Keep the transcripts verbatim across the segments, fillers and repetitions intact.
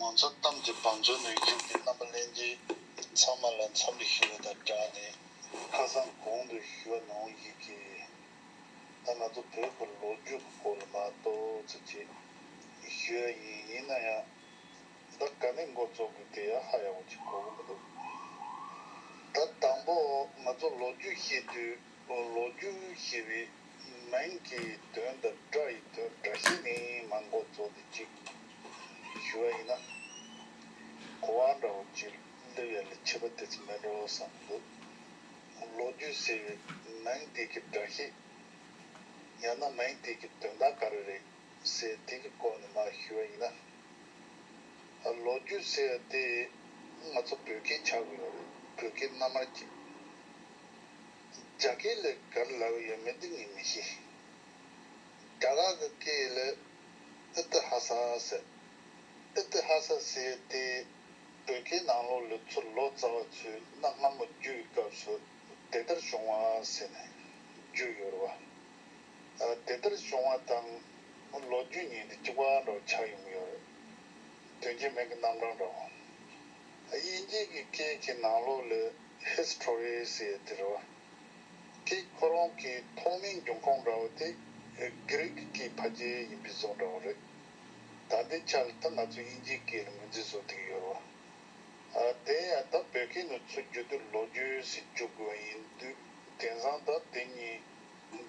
ང་ཚོ་གཏམ་གྱི་བང་མཛོད་ནས་ཡིག་གི་རྣམ་པ་ལྷན་རྒྱས་ཚང་མ་ལ་འཚམས་འདྲི་ཞུ་བ་དང་སྦྲགས་ནས། ཁ་སང་གོང་དུ་ཞུ་བ་ནང་བཞིན་གྱི། ད་ང་ཚོ་བོད་ཀྱི་ལོ་རྒྱུས་ཀྱི་སྐོར་ལ་མ་གཏོགས་ཚིག་ཅིག་ཞུ་ཡ་ཡིན། ཡིན་ན་ཡང་། ད་ག་ནས་འགོ་བཙུགས་དགོས་དེ་ཡང་ཧ་ཡག་པོ་ཅིག་གོ་གི་མི་འདུག་ད་དང་པོ་ང་ཚོ་ལོ་རྒྱུས་བཤད་དུས། ལོ་རྒྱུས་ཞེས་པའི་མིང་གི་དོན་དང་སྒྲ་ཡི་དོན་འདྲ་ཤེས་ནས་མ་འགོ་བཙུགས་ཏེ་ཅིག་ཞུ་བ་ཡིན་ན། གོ་བ་འདྲ་བོ་ཅིག་སླེབས་ཡ་ལས་ཁྱད་པར་དེ་ཚོ་མེད་འགྲོ་བསམ་འདུག་ལོ་རྒྱུས་ཟེར་བའི་མིང་དེ་གི་སྒྲ་ཤེས། ཡང་ན་མིང་དེ་གི་དོན་དག་ག་རེ་རེད་ཟེར་དེ་གི་སྐོར་ནས་མར་ཞུ་བ་ཡིན་ན། ལོ་རྒྱུས་ཟེར་ཡ་དེ་ང་ཚོ་བོད་སྐད་ཆགས་ཀྱི་ཡོད་རེད། བོད་སྐད་རྣལ་མ་ཅིག་རྒྱ་སྐད་ལ་ག་རེ་ལབ་ཡོད་མེད་དེ་ངས་མི་ཤེས། རྒྱ་གར་གྱི་སྐད་ལ་ཨི་ཏི་ཧ་ས་ཟེར། ཨི་ཏི་ཧ་ས་ཟེར་དེ་བོད་སྐད་ནང་ལོགས་ལ་ཚུར་ལོ་ཙཱ་བ་ཚོས་གནའ་སྔ་མོ་རྒྱུ་ཡི་སྐབས་སུ་དེ་ལྟར་བྱུང་བ་ཟེར་ནས་བརྗོད་ཡོད་རེད་བ། ཨ། དེ་ལྟར་བྱུང་བ་དང་ལོ་རྒྱུས་གཉིས་དེ་གཅིག་པ་འདྲ་བོ་ཆགས་ཡོང་གི་ཡོད་རེད། དོན་རྐྱེན་མིང་གི་རྣམ་གྲངས་འདྲ་བོ། དབྱིན་ཇི་གི་སྐད་ཀྱི་ནང་ལོགས་ལ་ཧིས་ཊོ་རི་ཟེར་དེ་རེད་བ། དེ་ཁོ་རང་གི་ཐོག་མའི་འབྱུང་ཁུངས་འདྲ་བོ་དེ་གྷི་རིག་སྐད་ཕལ་ཆེར་ཡིན་པའི་བཟོ་འདྲ་བོ་རེད། ད་ལྟའི་ཆ་ལ་ད་ང་ཚོ་དབྱིན་ཇིའི་སྐད་ལ་ངོས་འཛིན་བཟོ་བསྡད་ཀྱི་ཡོད་རེད་བ། ཨ། དེ་ཡང་ད་བོད་སྐད་ནས་ཚུར་བསྒྱུར་དུས་ལོ་རྒྱུས་ཟེར་བསྒྱུར་དགོས་པ་ཡིན་དུས། དེང་སང་ད་དེ་གཉིས་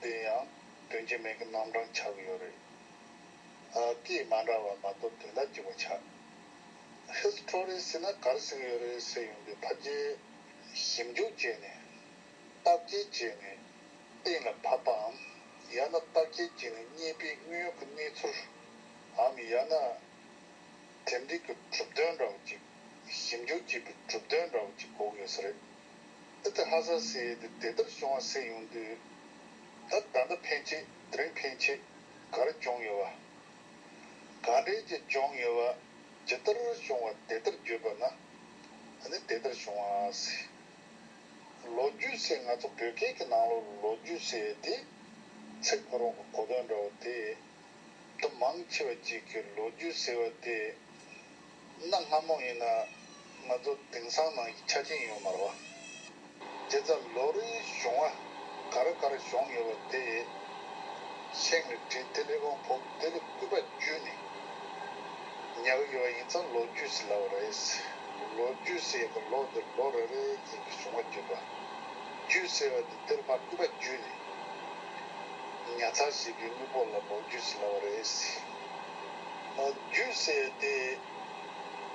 འདི་ཡང་དོན་རྐྱེན་མིང་གི་རྣམ་གྲངས་ཆགས་ཀྱི་ཡོད་རེད། ཨ། སྐད་མ་འདྲ་བ་མ་གཏོགས་དོན་དག་གཅིག་པ་ཆགས། ཧིས་ཊོ་རི་ཟེར་ན་ག་རེ་ཟེར་གྱི་ཡོད་རེད་ཟེར་ཡོང་དུས། ཕལ་ཆེར་ཞིབ་འཇུག་བྱས་ནས། བརྟག་དཔྱད་བྱས་ནས་གཏན་ལ་ཕབ་པའམ། ཡང་ན་བརྟག་དཔྱད་བྱས་ནས་རྙེད་པའི་དངོས་ཡོད་ཀྱི་གནས་ཚུལ་འམ། ཡང་ན་དེ་འདྲའི་གི་གྲུབ་དོན་འདྲ་བོ་ཅིག་ཞིབ་འཇུག་བྱས་པའི་གྲུབ་དོན་འདྲ་བོ་ཅིག་གོ་དགོས་ས་རེད། ཨི་ཏི་ཧ་ས་ཟེར་ཡས་དེ་དེ་ལྟར་བྱུང་བ་ཟེར་ཡོང་དུས། ད་ད་ལྟ་ཕན་ཆད། དེ་རིང་ཕན་ཆད། ག་རེ་བྱུང་ཡོད་བ། ག་འདྲས་ཀྱི་བྱུང་ཡོད་བ། ཇི་ལྟར་བྱུང་བ་དེ་ལྟར་བརྗོད་པ་ན། ཨ་ནི་དེ་ལྟར་བྱུང་བ་ཟེར། ལོ་རྒྱུས་ཟེར། ང་ཚོ་བོད་སྐད་ཀྱི་ནང་ལོགས་ལོ་རྒྱུས་ཟེར་དེ་ཚིག་ཁོ་རང་གི་གོ་དོན་འདྲ་བོ་དེ། ད་མང་ཆེ་བ་ཅིག་གིས་ལོ་རྒྱུས་ཟེར་བ་དེ་གནའ་སྔ་མོ་ཡིན་ན་ང་ཚོ་དེང་སང་ནང་བཞིན་ཆ་རྐྱེན་ཡོད་མ་རེད་བ། བྱས་ཙང་ལོ་རེའི་བྱུང་བ་ག་རེ་ག་རེ་བྱུང་ཡོད་པ་དེ་ཤིང་ལ་བྲིས། དེ་ལས་རྐང་ཕོག་དེ་ལ་སྐུད་པ་བརྒྱུས་ནས་ཉར་གྱི་ཡོད་པ་ཡིན་ཙང་ལོ་རྒྱུས་ཟེར་ལབ་པ་རེད། ལོ་རྒྱུས་ཟེར་གྱི་ལོ་དེ་ལོ་རེ་རེ་བཞིན་གྱི་བྱུང་བ་བརྗོད་པ། རྒྱུས་ཟེར་བ་དེ་དེར་མར་སྐུད་པ་བརྒྱུས་ནས་ཉར་ཚགས་བྱས་པའི་དངོས་པོ་ལ་ལོ་རྒྱུས་ཟེར་ལབ་པ་རེད། ལོ་རྒྱུས་ཟེར་དེ་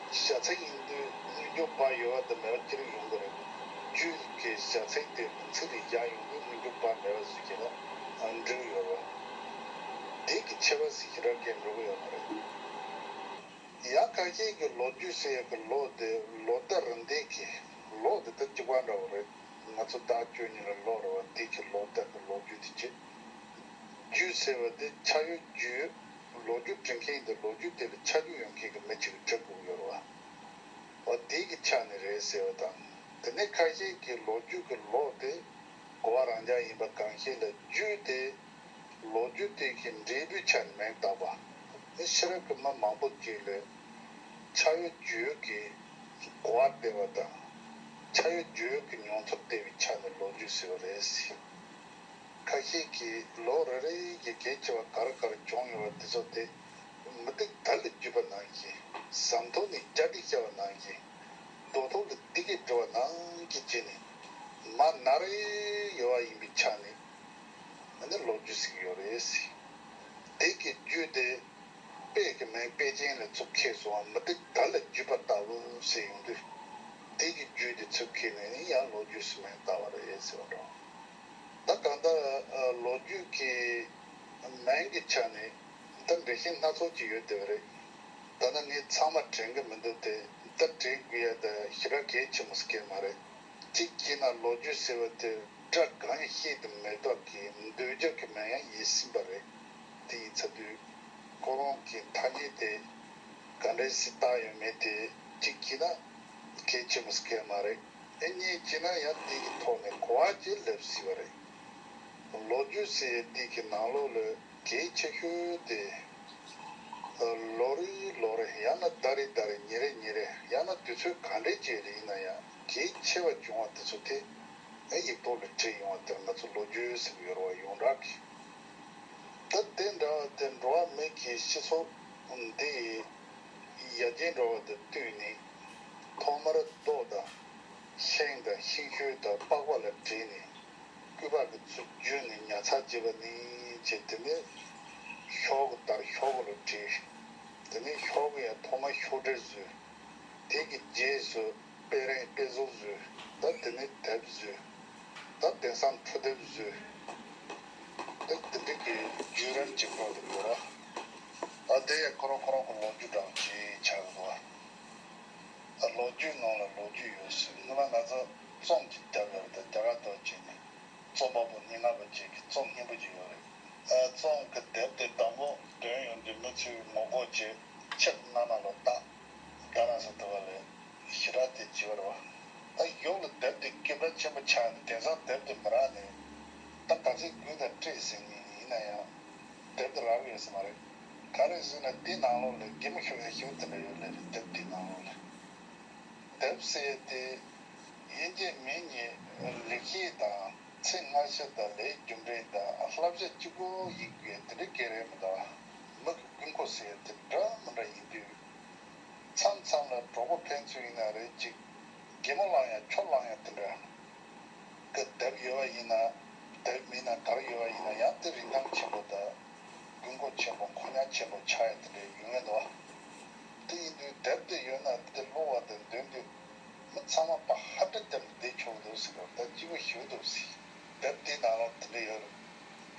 བྱ་ཚིག་ཡིན་དུས་སྔོན་འཇུག་བ་ཡོད་པ་དང་མེད་པ་ཅི་རིགས་ཡོང་གི་རེད། རྒྱུས་ཀྱི་བྱ་ཚིག་དེ་མིང་ཚིག་ལ་བཞག་ཡོང་དུས་སྔོན་འཇུག་བ་མེད་པ་བཟོ་གི་ན་འགྲིག་ཡོད་རེད། དེ་གི་ཆེ་བ་ཟེར་ཞེ་དྲག་གས་འགྲོ་གི་ཡོད་མ་རེད། ཡང་ཁ་ཤས་ཀྱིས་ལོ་རྒྱུས་ཟེར་ཡག་གི་ལོ་དེ་ལོ་ཟླ་རེ་འདས་ཀྱི་ལོ་དེ་ད་གཅིག་པ་འདྲ་བོ་རེད། ང་ཚོ་ཟླ་བཅུ་གཉིས་ལ་ལོ་རེད་བ། དེ་གི་ལོ་ཟླ་གི་ལོ་རྒྱུས་དེ་བྱེད། རྒྱུས་ཟེར་བ་དེ་ཆ་ཡོད་རྒྱུས་ཡོད། ལོ་རྒྱུས་འབྲི་མཁན་དེ་ལོ་རྒྱུས་དེ་ལ་ཆ་རྒྱུས་ཡོད་མཁན་གྱི་མི་གཅིག་གིས་འབྲི་དགོས་ཡོད་རེད་བ། འོ་དེ་གི་ཆ་ནས་རེད་ཟེར་བ་དང་། དེ་ནས་ཁ་ཤས་ཀྱིས་ལོ་རྒྱུས་ཀྱི་ལོ་དེ་གོ་བ་རང་འཇགས་ཡིན་པ་གང་ཤེས་ལ། རྒྱུས་དེ་ལོ་རྒྱུས་དེ་གི་འབྲས་བུའི་ཆ་ནས་མིང་བཏགས་པ། ནི་ཕྱི་རབས་ཀྱི་མི་མང་པོ་ཅིག་ལ་ཆ་ཡོད་རྒྱུས་ཡོད་ཀྱི་གོ་བ་སྟེར་བ་དང་། ཆ་ཡོད་རྒྱུས་ཡོད་ཀྱི་མྱོང་ཚོར་སྟེར་བའི་ཆ་ནས་ལོ་རྒྱུས་ཟེར་བ་རེད། ཁ་ཤས་ཀྱིས་ལོ་རེ་རེ་གི་གལ་ཆེ་བ་ག་རེ་ག་རེ་བྱུང་ཡོད་པ་དེ་ཚོ་དེ་མུ་ཏིག་དར་ལ་བརྒྱུས་པ་ནང་བཞིན། ཟམ་ཐོག་ནས་བརྒྱ་ཁྲི་བཤད་པ་ནང་བཞིན། རྡོ་ཐོག་ལ་ལྡེ་གུ་འགྲིལ་བ་ནང་བཞིན་བྱས་ནས་མར་ནར་ཡོད་པ་ཡིན་པའི་ཆ་ནས། ཨ་ནི་ལོ་རྒྱུས་ཟེར་གྱི་ཡོད་རེད། དེ་གི་རྒྱུས་དེ་དཔེ་གི་མིང་དཔེ་ཅན་ལ་ཚུར་ཁྱེར་སོང་བ། མུ་ཏིག་དར་ལ་བརྒྱུས་པ་ལྟ་བུ་ཟེར་ཡོང་དུས། དེ་གི་རྒྱུས་དེ་ཚུར་ཁྱེར་ནས་ཡང་ལོ་རྒྱུས་ཟེར་མིང་བཏགས་པ་རེད་ཟེར་བ་འདྲ། ད་གང་ལྟར་ལོ་རྒྱུས་ཀྱི་མིང་གི་ཆ་ནས་ད་འགྲེལ་བཤད་སྣ་ཚོགས་ཅིག་ཡོད་བསྡད་པ་རེད། ད་ནི་ངས་ཚང་མ་དྲན་གི་མི་འདུག་སྟེ། ད་དྲན་དགོས་ཡ་ད་ཞེ་དྲག་གལ་ཆེན་པོ་ཟེར་གྱི་མ་རེད། གཅིག་བྱས་ན་ལོ་རྒྱུས་ཟེར་བ་དེ་སྒྲ་གང་ཡང་བཤད་དུ་མེད་པ་གི་འདོད་རྒྱུ་གི་མིང་ཡང་ཡིན་སྲིད་པ་རེད། དེ་ཡིན་ཚར་དུས་ཁོ་རང་གི་ཐ་སྙད་དེ་ག་འདྲས་སེ་བཏགས་ཡོད་མེད་དེ་གཅིག་བྱས་ན་གལ་ཆེན་པོ་ཟེར་གྱི་མ་རེད། ཨེ་གཉིས་བྱས་ན་ཡང་དེ་གི་ཐོག་ནས་གོ་བ་ཅིག་སླེབས་སྲིད་པ་རེད། ལོ་རྒྱུས་ཟེར་ཡས་དེ་གི་ནང་ལོགས་ལ་གལ་ཆེ་ཤོས་དེ་ ལོ་རེ་ལོ་རེ་ཡང་ན་ཟླ་རེ་ཟླ་རེ་ཉིན་རེ་ཉིན་རེ་ཡང་ན་དུས་ཚོད་ག་འདྲའི་ཅིག་རེ་ཡིན་ན་ཡང་གལ་ཆེ་བ་བྱུང་བ་དེ་ཚོ་དེ་ཡིག་ཐོག་ལ་བྲིས་ཡོང་བ་དེར་ང་ཚོ་ལོ་རྒྱུས་ཟེར་གྱི་ཡོད་རེད་བ། ཡོངས་གྲགས་ཀྱི། ད་དེ་འདྲ་བ་དེ་འགྲོ་བ་མི་གི་སྤྱི་ཚོགས་འདི་ཡར་རྒྱས་འགྲོ་བ་དང་བསྟུན་ནས་ཐོག་མར་རྡོ་དང་ཤིང་དང་ཤིང་ཤོད་དང་པགས་པ་ལ་བྲིས་ནས། སྐུད་པ་གི་ཚུར་བརྒྱུས་ནས་ཉར་ཚགས་བྱས་པ་ནི་བྱས། དེ་ནས་ཤོག་གུ་ལྟར་ཤོག་གུ་ལ་བྲིས། དེ་ནས་ཤོག་གུ་ཡང་ཐོག་མར་ཤོག་དྲིལ་བཟོས། དེ་གི་རྗེས་སུ་དཔེ་རིང་དཔེ་བཟོ་བཟོས། ད་དེ་ནས་དེབ་བཟོས། ད་དེང་སང་འཕྲོ་དེབ་བཟོས། ད་དེ་འདྲ་གི་བརྒྱུད་རིམ་ཅིག་འགྲོ་འདུག་ཡོད་ར། ཨ་དེ་ཡང་ཁོ་རང་ཁོ་རང་གི་ལོ་རྒྱུས་འདྲ་བོ་ཅིག་ཆགས་འདུག་བ། ཨ་ལོ་རྒྱུས་ནང་ལ་ལོ་རྒྱུས་ཡོད་ཟེར། སྔོན་མ་ང་ཚོ་རྩོམ་ཅིག་བརྒྱབ་ཡོད་རེད། ད་རྒྱ་གར་ཐོག་ཕྱིན་ནས་རྩོམ་པ་པོ་སྙན་ངག་པ་ཅིག་གི་རྩོམ་སྙན་པོ་ཅིག་ཡོད་རེད། ཨ་རྩོམ་གྱི་དེབ་དེ་དང་པོ་འདོན་ཡོང་དུས་མི་ཚོས་ངོ་རྒོལ་བྱས། ཕྱིར་མནའ་མ་ལ་བཏང་། རྡ་རམ་ས་ལ་འདུག་པ་ལས་ཞེ་དྲག་དེ་བྱས་པ་རེད་བ། ད་ཡོངས་ལ་དེབ་དེ་སྐད་གྲགས་ཆེན་པོ་ཆགས་ནས་དེང་སང་དེབ་དེ་མི་རག་ནས། ད་ག་ཚོད་རྒྱུན་དང་སྤྲད་ཟིན་ནས་ཡིན་ན་ཡང་དེབ་དེ་རག་གི་ཡོད་ས་མ་རེད། ག་རེ་ཟེར་ན་དེའི་ནང་ལོགས་ལ་གད་མོ་ཤོར་ཡ་ཞེ་པོ་དེ་འདྲ་ཡོད་ལེ་རེད། དེབ་དེའི་ནང་ལོགས་ལ། དེབ་ཟེར་ཡ་དེ་དབྱིན་ཇིའི་མིང་ནི་ལེགས་བཤད་དང་། ཚེ་སྔ་ཕྱི་དང་ལས་རྒྱུ་འབྲས་དང་བསླབ་བྱ་གཅིག་པོ་ཡིན་དགོས་དེ་འདྲའི་སྐད་རེད་མི་འདུག་མི་གི་དགོས་མཁོ་ཟེར་དེ་འདྲ་མི་འདྲ་ཡིན་དུས། མཚམས་མཚམས་ལ་གྲོགས་པོ་ཕན་ཚུན་ཡིན་ན་རེད་ཅིག་གད་མོ་བསླང་ཡ་ཁྱོ་བསླང་ཡ་དེ་འདྲ་གི་དེབ་ཡོད་པ་ཡིན་ན། དེབ་མིན་ན་ག་རེ་ཡོད་པ་ཡིན་ན་ཡང་དེ་རིན་ཐང་ཆེན་པོ་དང་དགོས་མཁོ་ཆེན་པོ་མཁོ་ཉར་ཆེན་པོ་ཆགས་ཡ་དེ་འདྲ་ཡོང་གི་འདུག་དེ་ཡིན་དུས་དེབ་དེ་ཡོད་ན་དེ་ཀློག་པ་དང་འདོན་དུས། མི་ཚང་མ་པ་ཧ་ཏྲ་བརྒྱབ་ནས་བསྡད་ཆོག་གི་འདུག་ཟེར་བ་ད་སྐྱིད་པོ་ཞེ་པོ་འདུག་ཟེར། དེབ་དེའི་ནང་ལ་དེ་འདྲ་ཡོད་རེད།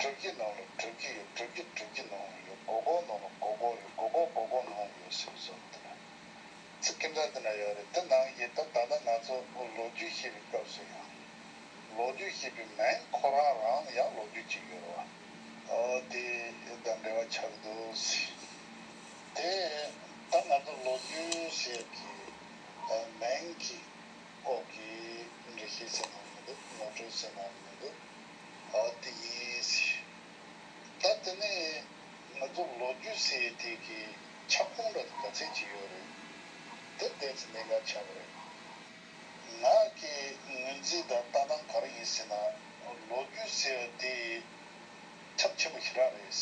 སྒྲུབ་བརྒྱུད་ནང་ལ་སྒྲུབ་བརྒྱུད་ཡོད། སྒྲུབ་བརྒྱུད་སྒྲུབ་བརྒྱུད་ནང་ལ་ཡོད། སྒོར་སྒོར་ནང་ལ་སྒོར་སྒོར་ཡོད། སྒོར་སྒོར་སྒོར་སྒོར་ནང་ལ་ཡོད་ཟེར་བཟོ་འདུག་ཚིག་ཁྱིམ་ཚང་དེ་འདྲ་ཡོད་རེད། དེ་ནང་བཞིན་ད་ད་ལྟ་ང་ཚོ་ལོ་རྒྱུས་ཤེས་པའི་སྐབས་སུ་ཡང་། ལོ་རྒྱུས་ཤེས་པའི་མིང་ཁོ་རང་རང་ལ་ཡང་ལོ་རྒྱུས་ཅིག་ཡོད་རེད་བ། ཨོ་དེ་དང་འབྲེལ་བ་ཆགས་འདུག་ཟེར། དེ་ད་ང་ཚོ་ལོ་རྒྱུས་ཟེར་གི་མིང་གི་སྐོར་གྱི་འགྲེལ་བཤད་ཟེར་ན་མི་འདུག་ངོ་སྤྲོད་ཟེར་ན་མི་འདུག་ཨོ་དེ་ཡིན་ཟེར། ད་དེ་ནས་ང་ཚོ་ལོ་རྒྱུས་ཟེར་དེ་གི་ཁྱབ་ཁོངས་འདྲ་དེ་ག་ཚད་ཅིག་ཡོད་རེད། དེ་ཏོག་ཙམ་གནད་འགག་ཆགས་པ་རེད། ང་གི་ངོས་འཛིན་དང་ལྟ་སྟངས་ག་རེ་ཡིན་ཟེར་ན། ལོ་རྒྱུས་ཟེར་བ་དེ་ཁྱབ་ཆེན་པོ་ཞེ་དྲག་རེད།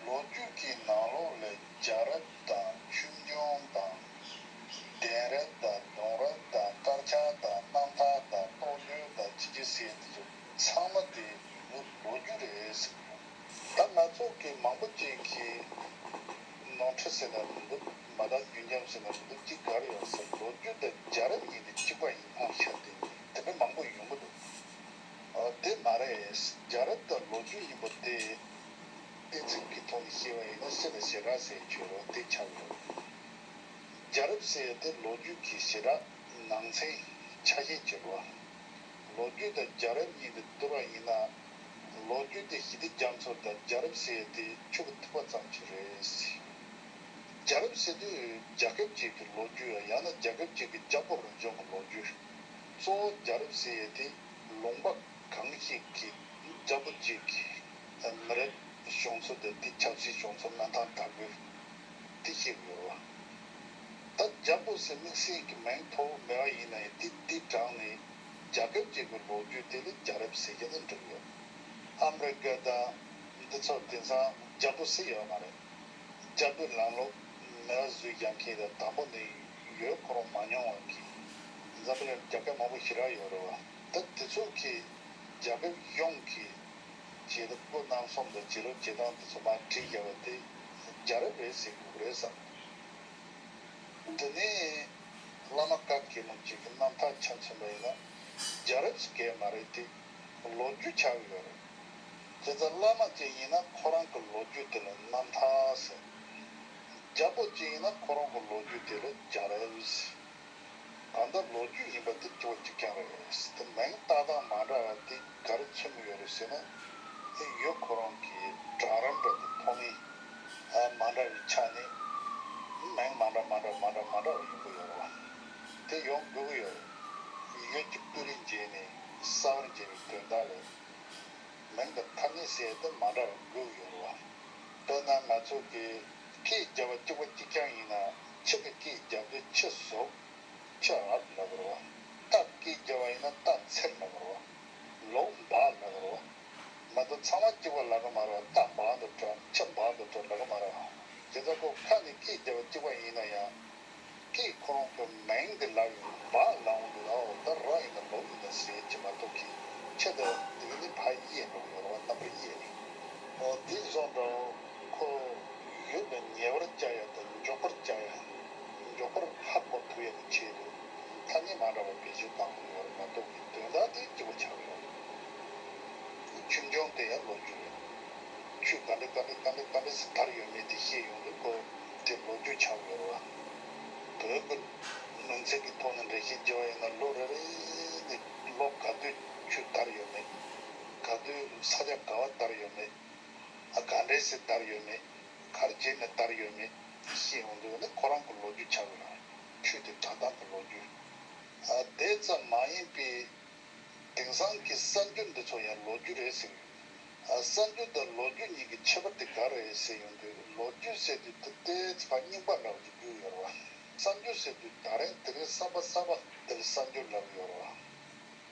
ལོ་རྒྱུས་ཀྱི་ནང་ལོགས་ལ་རྒྱལ་རབས་དང་ཆོས་འབྱུང་དང་། གདན་རབས་དང་གདུང་རབས་དང་དཀར་ཆག་དང་རྣམ་ཐར་དང་རྟོགས་བརྗོད་དང་ཅི་ཅི་ཟེར་དེ་ཚོ་ཚང་མ་དེ་ལོ་རྒྱུས་རེད་ཟེར། ད་ང་ཚོ་གི་མང་པོ་ཅིག་གིས་ནོར་འཁྲུལ་ཟེར་ན་མི་འདུག་མ་དག་རྒྱུན་འབྱམས་ཟེར་ན་མི་འདུག་ཅིག་ག་རེ་ཡོད་ཟེར། ལོ་རྒྱུས་དང་རྒྱལ་རབས་གཉིས་དེ་གཅིག་པ་ཡིན་སྣང་ཤར་དེ་དེ་འདྲ་མང་པོ་ཡོང་གི་འདུག་ཨ་དེ་མ་རེད། རྒྱལ་རབས་དང་ལོ་རྒྱུས་ཡིན་པ་དེ་གཏན་ཚིགས་ཀྱི་ཐོག་ནས་བཤད་པ་ཡིན་ན་སྤྱི་ལ་བྱེ་བྲག་ཟེར་ཆོག་རོགས་དེ་ཆགས་ཡོད། རྒྱལ་རབས་ཟེར་ཡ་དེ་ལོ་རྒྱུས་ཀྱི་བྱེ་བྲག་ནང་ཚན་ཆ་ཤས་ཀྱི་རོ། ལོ་རྒྱུས་དང་རྒྱལ་རབས་གཉིས་དེ་བསྡུར་བ་ཡིན་ན། ལོ་རྒྱུས་དེ་ཞི་བདེ་རྒྱ་མཚོ་དང་རྒྱལ་རབས་ཟེར་ཡ་དེ་ཆུ་གི་ཐིགས་པ་ཙམ་ཅིག་རེད། རྒྱལ་རབས་ཟེར་དུས་རྒྱལ་ཁབ་ཅིག་གི་ལོ་རྒྱུས་ཡང་ན་རྒྱལ་ཁབ་ཅིག་གི་རྒྱལ་པོ་རང་བྱུང་གི་ལོ་རྒྱུས། གཙོ་བོ་རྒྱལ་རབས་ཟེར་ཡ་དེ་ལུང་པ་གང་ཞིག་གི་རྒྱལ་པོ་ཅིག་གི་མི་རབས་བྱུང་ཚུལ་དང་དེའི་ཆབ་སྲིད་བྱུང་ཚུལ་གནས་སྟངས་དར་རྒུད་དེ་ཤེས་དགོས་པ། ད་རྒྱལ་པོ་ཟེར་དམིགས་བསལ་གྱི་མིང་ཐོགས་མེད་པ་ཡིན་ན་ཡང་དེ་དེ་དྲངས་ནས་རྒྱལ་ཁབ་ཅིག་གི་ལོ་རྒྱུས་དེ་ལ་རྒྱལ་རབས་ཟེར་གྱི་ན་འགྲིག་ཡོད། ཨ་མི་རི་ཀ་དང་འདི་ཚོ་དེང་སང་རྒྱལ་པོ་ཟེར་ཡོད་མ་རེད། རྒྱལ་པོའི་ལམ་ལུགས་མེད་པ་བཟོས་རྒྱག་མཁན་དང་དང་པོ་ནས་ཡོད་ཁོ་རང་མ་མྱོང་བ་གི་འཛམ་བུ་གླིང་རྒྱལ་ཁབ་མང་པོ་ཞེ་དྲག་ཡོད་རེད་བ། ད་དེ་ཚོ་གི་རྒྱལ་ཁབ་ཡོངས་ཀྱི་བྱེད་སྒོ་རྣམ་གསུམ་དང་བྱེད་ལུགས་བྱེད་སྟངས་དེ་ཚོ་མར་བྲིས་བཞག་པ་དེ་རྒྱལ་རབས་རེད་ཟེར་དགོས་རེད་བསམ། དེ་ནས་བླ་མ་བཀའ་བརྒྱུད་མང་ཅིག་གི་རྣམ་ཐར་ཆ་མཚོན་པ་ཡིན་ན་རྒྱལ་རབས་ཟེར་གྱི་མ་རེད་དེ། ལོ་རྒྱུས་ཆགས་ཡོད་རེད། དེ་ཚོ་བླ་མ་ཅིག་ཡིན་ན་ཁོ་རང་གི་ལོ་རྒྱུས་དེ་ལ་རྣམ་ཐར་ཟེར། རྒྱལ་པོ་ཅིག་ཡིན་ན་ཁོ་རང་གི་ལོ་རྒྱུས་དེ་ལ་རྒྱལ་རབས་ཟེར། གང་ལྟར་ལོ་རྒྱུས་ཡིན་པ་དེ་སྐྱོ་གཅིག་རྐྱང་རེད། དེ་མིང་བཏགས་སྟངས་མ་འདྲ་བ་དེ་ག་རེ་མཚོན་གྱི་ཡོད་རེད་ཟེར་ན། དེ་ཡུལ་ཁོ་རང་གི་གྲལ་རིམ་འདྲ་དེ་མཐོང་ངེས་མ་འདྲ་བའི་ཆ་ནས་མིང་མ་འདྲ་མ་འདྲ་མ་འདྲ་མ་འདྲ་བ་ཡོང་གི་ཡོད་རེད་བ། དེ་ཡོང་དགོས་ཀྱི་ཡོད་རེད། ཡུལ་གྱི་སྤུ་རིས་འབྱེད་ནས་ས་བར་འབྱེད་པའི་དོན་དག་ལ། མིང་དང་ཐ་སྙད་ཟེར་ཡ་དེ་མ་འདྲ་བ་དགོས་ཀྱི་ཡོད་རེད་བ། དཔེར་ན་ང་ཚོ་གི་ སྐད་རྒྱབ་པ་གཅིག་པ་གཅིག་རྐྱང་ཡིན་ན་ཕྱི་གི་སྐད་རྒྱབ་དུས་ཕྱི་ཟོག་ཕྱི་ཨབ་ལབ་རོ། རྟ་སྐད་རྒྱབ་པ་ཡིན་ན་རྟ་འཚེར་ལབ་རོ། ལོག་འབག་ལབ་རོ། མ་གཏོགས་ཚང་མ་གཅིག་པ་ལབ་གི་མ་རེད་བ། རྟ་འབག་འདུག་འགྲོ། ཕྱི་འབག་འདུག་འགྲོ་ལབ་གི་མ་རེད་བ། དེ་ལྟར་ཁོ་ཁ་ནས་སྐད་རྒྱབ་པ་གཅིག་པ་ཡིན་ན་ཡང་། སྐད་ཁོ་རང་གི་མིང་དེ་ལབ་ཡོང་འབག་ལབ་འོང་དུས། ཨོ་ད་ར་ཡིན་ན་ལོག་ཡིན་ན་ཟེར་གྱི་མ་གཏོགས་ཀྱི་ཆེད་དུ་དེ་ག་ནི་ཕ་གཡས་ལོག་ཡོད་རེད་བ། རྣམ་པར་གཡས་ནས། ཨོ་དེ་བཟོ་འདྲ་བོ་ཁོ་ཡོད་པའི་ཉེ་བར་བཅར་ཡ་དང་མགྱོགས་པར་བཅར་ཡ། མགྱོགས་པར་ཧ་གོ་ཐུབ་ཡ་གི་ཆེད་དུ་ཐ་སྙད་མ་འདྲ་བ་བེད་སྤྱོད་བཏང་གི་ཡོད་རེད་མ་གཏོགས་ཀྱི་དོན་དག་དེ་གཅིག་པ་ཆགས་ཡོད་རེད། ཆུང་ཆུང་དེ་ཡང་ལོ་རྒྱུས་རེད། ཆུ་ག་འདྲ་ག་འདྲ་ག་འདྲ་ག་འདྲ་ཟེར་དར་ཡོད་མེད་དེ་ཤེས་ཡོང་དུས་ཁོ་དེ་ལོ་རྒྱུས་ཆགས་ཡོད་རེད་བ། བོད་ཀྱི་མིང་ཚིག་གི་ཐོག་ནས་འགྲེལ་བཤད་བགྱི་བ་ཡིན་ན་ལོ་རེ་རེ་ནས་ལོ་ག་དུས་ཆུ་དར་ཡོད་མེད། ག་དུས་ས་ཆ་ག་བ་དར་ཡོད་མེད། ཨ་ག་འདྲས་སེ་དར་ཡོད་མེད། ག་རེ་བྱས་ནས་དར་ཡོད་མེད་ཤེས་ཡོང་དུས་ནི་ཁོ་རང་གི་ལོ་རྒྱུས་ཆགས་ཡོད་རེད། ཆུ་དེ་དར་སྟངས་ཀྱི་ལོ་རྒྱུས། ཨ་དེ་ཙམ་མ་ཡིན་པའི། དེང་སང་གི་གསར་འགྱུར་འདི་ཚོ་ཡང་ལོ་རྒྱུས་རེད་ཟེར་གི་ཡོད། ཨ་གསར་འགྱུར་དང་ལོ་རྒྱུས་གཉིས་ཀྱི་ཁྱད་པར་དེ་ག་རེ་རེད་ཟེར་ཡོང་དུས། ལོ་རྒྱུས་ཟེར་དུས་དེ་ལྟའི་ཚིག་རྙིང་པ་འདྲ་བོ་ཅིག་དགོས་ཡོད་རེད་བ། གསར་འགྱུར་ཟེར་དུས་ད་རིང་དེ་རིང་གསར་པ་གསར་པ་དེ་ལ་གསར་འགྱུར་ལབ་ཡོད་རེད་བ།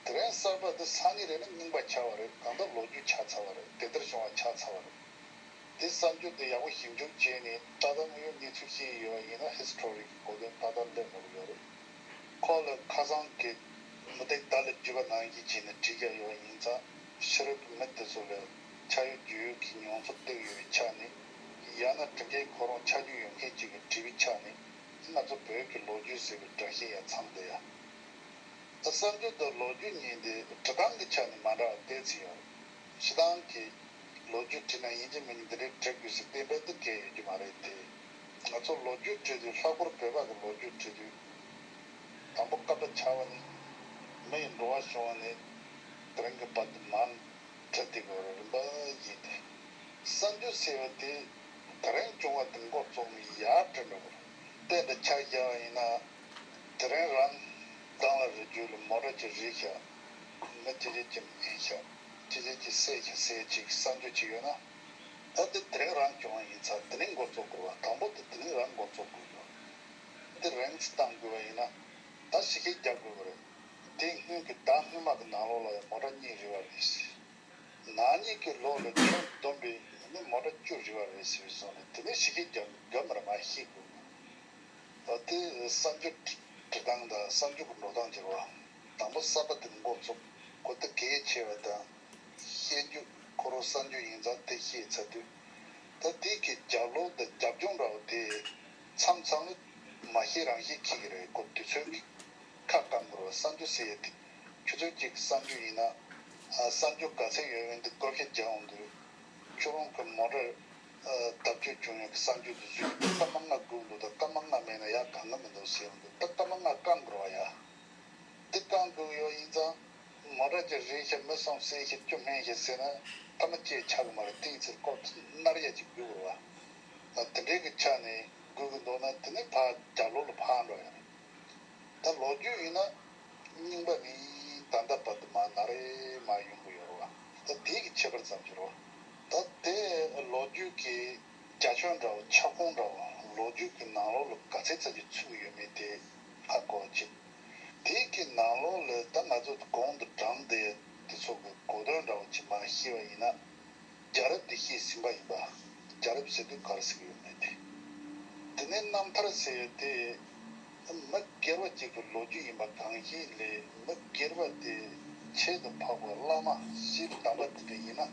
དེ་རིང་གསར་པ་དེ་སང་ཉིན་རེད་ན་རྙིང་པ་ཆགས་པ་རེད། གང་ལྟར་ལོ་རྒྱུས་ཆགས་ཚར་བ་རེད། དེ་ལྟར་བྱུང་བ་ཆགས་ཚར་བ་རེད། དེ་གསར་འགྱུར་དེ་ཡག་པོ་ཞིབ་འཇུག་བྱས་ནས་ཏག་ཏག་དངོས་ཡོད་གནས་ཚུལ་ཤེས་ཡོད་པ་ཡིན་ན་ཧིས་ཊོ་རི་གི་གོ་དོན་ཏག་ཏག་སླེབས་འགྲོ་གི་ཡོད་རེད། ཁོ་ལ་ཁ་སང་གི་མུ་ཏིག་ད་ལ་བརྒྱུད་པ་ནང་བཞིན་བྱས་ནས་བྲིས་རྒྱུ་ཡོད་པ་ཡིན་ཙང་ཕྱི་རོལ་གྱི་མི་དེ་ཚོ་ལ་ཆ་ཡོད་རྒྱུས་ཡོད་ཀྱི་མྱོང་ཚོར་བསྟན་ཡོད་པའི་ཆ་ནས། ཡང་ན་འབྲི་མཁན་ཁོ་རང་ཆ་རྒྱུས་ཡོད་མཁན་ཅིག་གིས་བྲིས་པའི་ཆ་ནས་ང་ཚོ་བོད་ཀྱི་ལོ་རྒྱུས་ཟེར་བའི་སྒྲ་བཤད་ཡ་མཚམས་འདི་ཡ། ད་གསར་འགྱུར་དང་ལོ་རྒྱུས་གཉིས་འདི་འབྲི་སྟངས་ཀྱི་ཆ་ནས་མ་འདྲ་བ་ཏོག་ཙམ་ཡོད་རེད། སྤྱིར་བཏང་གི་ལོ་རྒྱུས་བྲིས་ན་ཡིན་གཅིག་མིན་གཅིག་འདི་འདྲའི་འབྲི་དགོས་ཟེར་གཏན་འབེབས་འདི་འགལ་ཡོད་རྒྱུ་མ་རེད་དེ། ང་ཚོ་ལོ་རྒྱུས་བྲིས་དུས། ལྷག་པར་བོད་པ་གི་ལོ་རྒྱུས་བྲིས་དུས། དང་པོ་སྐབས་འདྲ་ཆགས་པ་ནི། མི་ཡི་འགྲོ་བ་བྱུང་བ་ནས་དེ་རིང་གི་བར་དུ་མར་བྲིས་བསྡད་དགོས་རེད། རིམ་པ་བཞིན་ཏེ། གསར་འགྱུར་ཟེར་བ་དེ་དེ་རིང་བྱུང་བ་དེ་མགོ་བཙུགས་ནས་ཡར་བྲིས་འགྲོ་དགོས་རེད། དཔེ་འདྲ་ཆ་བཞག་པ་ཡིན་ན། དེ་རིང་རང་སྒང་ལ་རི་རྒྱུད་ལ་མོ་ཊ་ཅིག་རེད་ཤག་མི་ཅི་ཅི་ཅིག་ཉལ་ཤག་ཅི་ཅི་ཅིག་བསད་ཤག་ཟེར་ཅིག་གསར་འགྱུར་ཅིག་ཡོད་ན། ད་དེ་དེ་རིང་རང་བྱུང་བ་ཡིན་ཙང་དེ་ནས་མགོ་བཙུགས་དགོས་པ། དང་པོ་དེ་དེ་ནས་རང་མགོ་བཙུགས་དགོས་ཡོད། དེ་རིང་ཙམ་བཏང་དགོས་པ་ཡིན་ན། ད་ཞིབ་བཤེར་རྒྱག་དགོས་པ་རེད། དེ་སྔོན་གྱི་ཟླ་སྔོན་མ་གི་ནང་ལོགས་ལ་ཡང་མོ་ཊ་གཉིས་རེད་པ་རེད་ཟེར། ན་ནིང་གི་ལོ་ལ་ཁྱོན་བསྡོམས་པས་ནི་མོ་ཊ་བཅུ་རེད་པ་རེད་ཟེར་བཟོ་ནས། དེ་ནས་ཞིབ་བཤེར་རྒྱག་དགོས་མ་རེད། མར་ཤེས་དགོས། ད་དེ་གསར་འགྱུར་འབྲི་སྟངས་དང་གསར་འགྱུར་གྱི་འགྲོ་སྟངས་ཀྱི་རེད་པ། དང་པོ་གསར་པ་དེ་མགོ་བཙུགས་དགོས། དེ་གལ་ཆེ་བ་དང་། ཤེས་རྒྱུ་ཁོ་རང་གསར་འགྱུར་ཡིན་ཙང་དེ་ཤེས་ཚར་དུས། ད་དེ་གི་རྒྱབ་ལོགས་དང་རྒྱབ་ལྗོངས་འདྲ་བོ་དེ་མཚམས་མཚམས་ལ་མ་ཤེས་རང་ཤེས་འཁྱེར་གྱི་རེད། ཁོ་དུས་ཚོད་ཀྱི་ཁ་བསྐང་དགོས་རེད་པ། གསར་འགྱུར་ཟེར་ཡ་དེ། ཆུ་ཚོད་གཅིག་གི་གསར་འགྱུར་ཡིན་ན། ཨ་གསར་འགྱུར་ག་ཚོད་ཡོད་མེད་དེ་བགོ་བཤའ་རྒྱག་འོང་དུས། ཁྱོད་རང་གི་མོ་ཊ་ཨ་བརྡབ་གཅོད་བྱུང་ཡག་གི་གསར་འགྱུར་དེ་བཟོས་ཡོད་དུས། སྐར་མ་ལྔ་སྒུག་འདུག་ད་སྐར་མ་ལྔ་མེད་ན་ཡག་གང་གི་མི་འདུག་ཟེར་འོང་དུས། ད་སྐར་མ་ལྔ་བསྐང་དགོས་རེད་པ་ཡ། དེ་བསྐང་དགོས་ཡོད་ཡིན་ཙང་། མོ་ཊ་ཅིག་རེད་ཤག་མི་གསུམ་བསད་ཤག་བཅུ་སྨན་ཤག་ཟེར་ན་ཐ་མ་ཅིག་ཆགས་ཀྱི་མ་རེད། དེའི་ཚེ་སྐོར་ནར་ཡ་ཅིག་དགོས་རེད་པ། ད་དེ་འདྲའི་གི་ཆ་ནས་དགོས་ཀྱི་འདུག་ན། དེ་ནས་ཕར་རྒྱབ་ལོགས་ལ་ཕར་འགྲོ་ཡ་རེད། ད་ལོ་རྒྱུས་ཡིན་ན་རྙིང་པ་ནས་ད་ལྟ་བར་དུ་མར་ནར་མར་ཡོང་གི་ཡོད་རེད་པ། ད་དེ་གི་ཁྱད་པར་ཙམ་ཅིག་རེད་པ། ད་དེ་ལོ་རྒྱུས་ཀྱི་རྒྱ་ཁྱོན་འདྲ་བོ། ཁྱབ་ཁོངས་འདྲ་བོ། ལོ་རྒྱུས་ཀྱི་ནང་ལོགས་ལ་ག་ཚད་ཙམ་ཅིག་ཚུད་ཡོད་མེད་དེ་ཧ་གོ་བ་བྱེད། དེ་གི་ནང་ལོགས་ལ་ད་ང་ཚོ་གོང་དུ་དྲངས་ཏེ་དེ་ཚོ་གི་གོ་དོན་འདྲ་བོ་ཅིག་མར་ཤེས་པ་ཡིན་ན། རྒྱལ་རབས་དེ་ཤེས་ཟིན་པ་ཡིན་པ། རྒྱལ་རབས་ཟེར་དུས་ག་རེ་ཟེར་གྱི་ཡོད་མེད་དེ། དེ་ནས་རྣམ་ཐར་ཟེར་ཡ་དེ། མི་སྒེར་བ་ཅིག་གི་ལོ་རྒྱུས་ཡིན་པ་གང་ཞིག་ལས། མི་སྒེར་བ་དེ་ཆེད་དུ་འཕགས་པའི་བླ་མ་སྤྱིར་བཏང་པ་དེ་འདྲ་ཡིན་ན།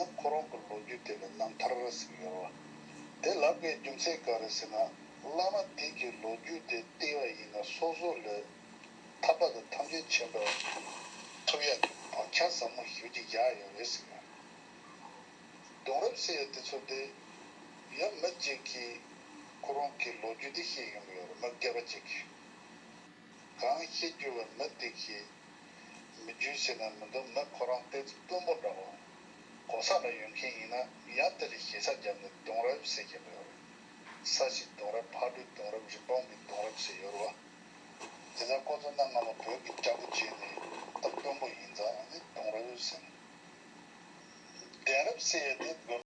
ཡང་ཁོ་རང་གི་ལོ་རྒྱུས་དེ་ལ་རྣམ་ཐར་ཟེར་གྱི་ཡོད་རེད་པ། དེ་ལབ་པའི་རྒྱུ་མཚན་ག་རེ་ཟེར་ན། བླ་མ་དེ་གི་ལོ་རྒྱུས་དེ་བལྟས་པ་ཡིན་ན་སོ་སོ་ལ་ཐར་པ་དང་ཐམས་ཅད་མཁྱེན་པ་ཐོབ་ཡ་གི་བག་ཆགས་ཟབ་མོ་ཞེ་པོ་ཅིག་བཞག་ཡོད་རེད་ཟེར་གྱི་ཡོད་རེད། གདུང་རབས་ཟེར་ཡ་དེ་ཚོ་དེ་ཡང་མི་གཅིག་གིས་ཁོ་རང་གི་ལོ་རྒྱུས་དེ་བཤད་ཡོང་གི་ཡོད་རེད། མི་སྒེར་པ་གཅིག་གིས། གང་བཤད་རྒྱུ་བ་མི་དེ་གིས་མི་རྒྱུས་ཟེར་ན་མི་འདུག་མི་ཁོ་རང་ཏོག་ཙམ་དཔོན་པོ་འདྲ་བོ། གོ་ས་ལ་ཡོད་མཁན་ཡིན་ན་ཡང་དེ་ལ་ཞེ་ས་བརྒྱབ་ནས་གདུང་རབས་ཟེར་གྱི་ཡོད་རེད། ས་གཞི་གདུང་རབས། ཕག་གྲུ་གདུང་རབས། རི་བོང་གི་གདུང་རབས་ཟེར་ཡོད་རེད་པ། དེ་ལྟར་ཁོ་ཚོ་གནའ་སྔ་མོ་བོད་ཀྱི་རྒྱལ་པོ་བྱས་ནས་ད་དཔོན་པོ་ཡིན་ཙང་ནི་གདུང་རབས་ཟེར། གདན་རབས་ཟེར་ཡ་དེ་བོད་